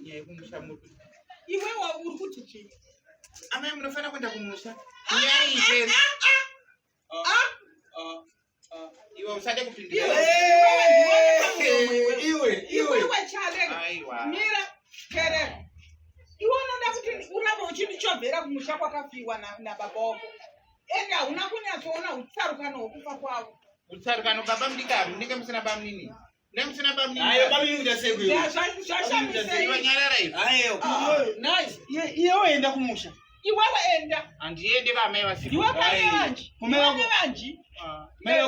Nyaya yekumusha muri kuti. Iwe uri kuti chii? Amai munofanira kuenda kumusha. Nyaya iyi ipere. Iwe usade kupindura. Iwe, iwe. Iwe chale. Aiwa. Mira, terera. Iwe unoda kuti urambe uchindichovhera kumusha kwakafiwa nababa wako. Ende hauna kunyatsoona utsarukano hwekufa kwavo. Utsarukano baba mudiki munenge musina bamunini. Munenge musina bamunini. Ayo bamunini kuita sei kuyo? Zvashamisei. Iwe nyarara iwe. Ayo. Nice. Iye woenda kumusha. Iwewe enda. Handiende vamai vasipo. Iwe pane vanji. Pane vanji.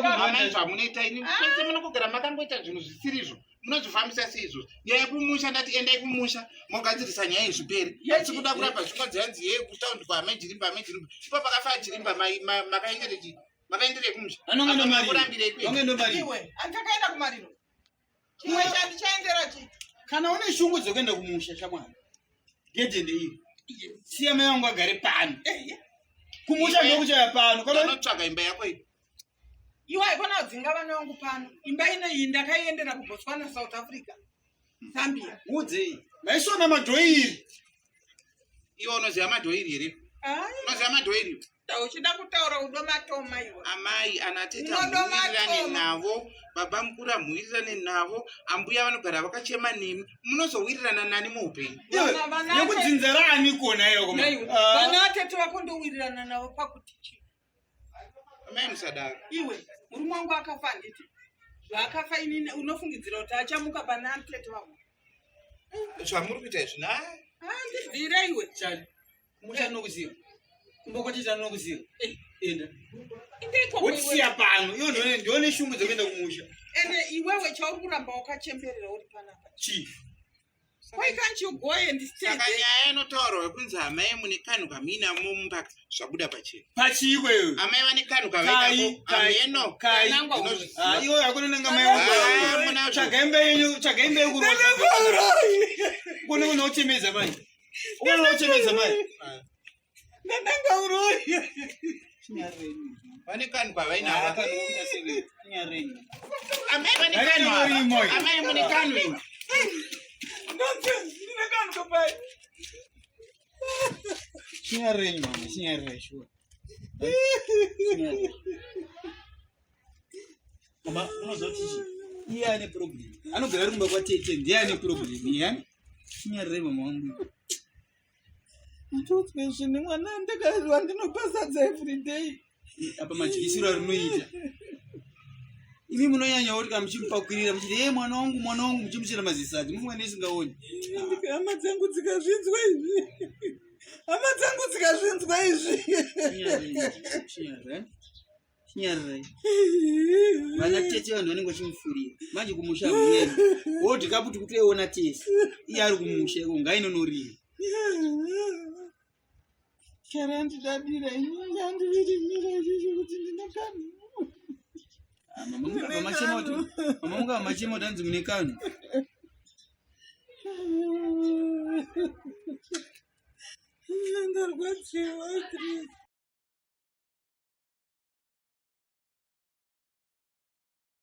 Amai zvamunoita ini pese munongogara makangoita zvinhu zvisirizvo. Munozvifambisa sei izvozvo? Nyaya yekumusha ndati endai kumusha mogadzirisa nyaya izvipere. Asi kuda kurapa zvinonzi hanzi yeye kutaundi kwaamai Jirimba amai Jirimba. Ipo pakafa Jirimba makaenderei makaenderei kumusha? Kurambirei kuenda? Iwe, andakaenda kumariro. Chimwe chandichaendera chii? Kana une shungu dzekuenda kumusha shamwari. Gedhe ndeiri. Siya mai vangu agare pano. Kumusha ndokuchaya pano. Kana unotsvaga imba yako iyi. Iwe haikona kudzinga vana vangu pano. Imba ino iyi ndakaiendera kuBotswana, South Africa, Zambia. Mudzei. Maisona madhoiri. Iwe unoziva madhoiri here? Unoziva madhoiri? Uchida kutaura udomatoma iwe. Amai ana tete muwirirane navo, baba mukuru amuwirirane navo, ambuya vanogara vakachema nemi, munozowirirana nani muupenyu? Yekudzinza raani kona iyo koma. Vana tete vako ndowirirana navo pakuti chii? Amai musadaro. Iwe, murume wangu akafa handiti? Zvaakafa inini unofungidzira kuti achamuka pana tete vako. Zvamuri kuita izvi na? Handibvire iwe. Chani. Kumusha ndinokuziva. Kumba kwatete ndinokuziva. Eh. Enda. Wotisiya pano. Iwe ndione ndione shungu dzekuenda kumusha. Ende iwewe chauri kuramba wakachemberera uri panapa. Chii? Why can't you go and stay Saka there? nyaya inotaurwa yekunzi amai mune kanhu kamuinamo mumba zvabuda pachena. Pachiiko iwe? Amai vane kanhu Kai, kavainako kai, ameno. kai. Nangwa uwe. Ah, iwe hakuna nanga mai Ah, wangu. munazvo. Tsvaga imba yenyu, tsvaga imba yekuroora. Kone unochemedza mai. Kone unochemedza mai. Ndananga uroyi. Vane kanhu kavainako. Ah, kanhu kuita sei? Chinyarei. Amai vane kanhu ava. Amai mune kanhu imi. Nonsense, ndine kanhu kapai. Chinyarei mama, chinyarei shuwa. Chinyarei. Mama, unozoti chii? Iye ane problem. Anogara ari kumba kwatete, ndiye ane problem. Iye. Chinyarei mama wangu. Ndoudzwe zvinhu mwana wandinopa sadza everyday. Apa madyisiro arinoita. Imi munonyanya kuti kana muchimupakurira muchiti hey mwana wangu mwana wangu muchimuchera mazisadzi mufunga ndisingaoni. Hama dzangu dzikazvinzwa izvi. Hama dzangu dzikazvinzwa izvi. Chinyarei. Chinyararai. Vana tete vanhu vanenge vachimufurira. Manje kumusha hamuendi. Woti kaputi kutoiona tese. Iye ari kumusha iko ngainonorira. Chara ndidadira ini ngandivirimira izvizvi kuti ndine kanhu. Ah, mama mukabva machema kuti mama mukabva machema kuti hanzi mune kanhu. Ndarwadziwa Chris.